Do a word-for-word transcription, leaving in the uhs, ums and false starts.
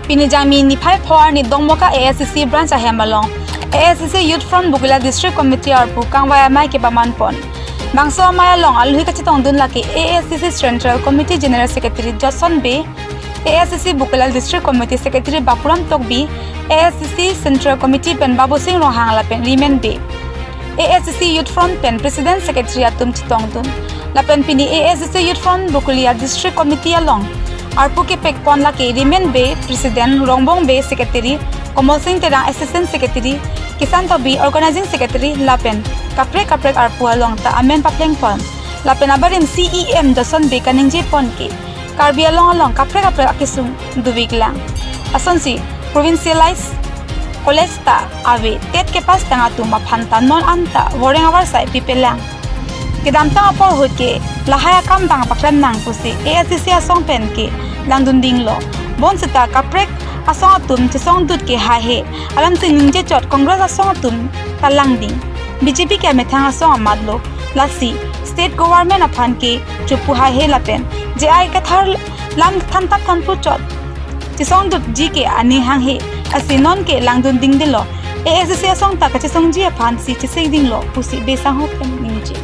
Pini Jangmi niphai pho arni Dongmoka A S D C branch ahem along A S D C Youth Front Bokolia District Committee arpu kangvai amei kepaman pon. Bangso amei along alohi kachetongdun lake A S D C Central Committee General Secretary Jotson Bey, A S D C Bokolia District Committee Secretary Bapuram Tokbi, A S D C Central Committee pen Babusing Ronghang lapen Rimen Bey. A S D C Youth Front pen President Secretary atum chetongdun. Lapen pini A S D C Youth Front Bokolia District Committee along arpu kepek pon lake Rimen Bey President, Rongbong Bey Secretary, Komol Sing Terang Assistant Secretary, Kisan Tokbi Organizing Secretary lapen kaprek kaprek arpu along ta amen papleng pon. Lapen abarim C E M Jotson Bey kaningje pon ke Karbi Anglong along kaprek kaprek akesung dovek lang. Asonsi provincialized college ta ave, TET kepass tang atum aphan ta non anta voreng avarsai pipe lang. Kedamtang apor ahut ke lahai akam abang paklem nang pusi A S D C asong pen ke langdun dinglo. Bonsita kaprek asong atum chesongdut ke haihe. Alamsi ningje chot Congress asong atum ta lang ding. B J P ke amethang asong amat lo. Lasi state government aphan ke chopu haihe lapen J I Kathar lam than tap than pu chot chesongdutji ke aning hanghe. Lasi non ke langdun dingdelo. A S D C asong ta kachesongji aphansi chesek dinglo pusi Bey asangho pen ningje.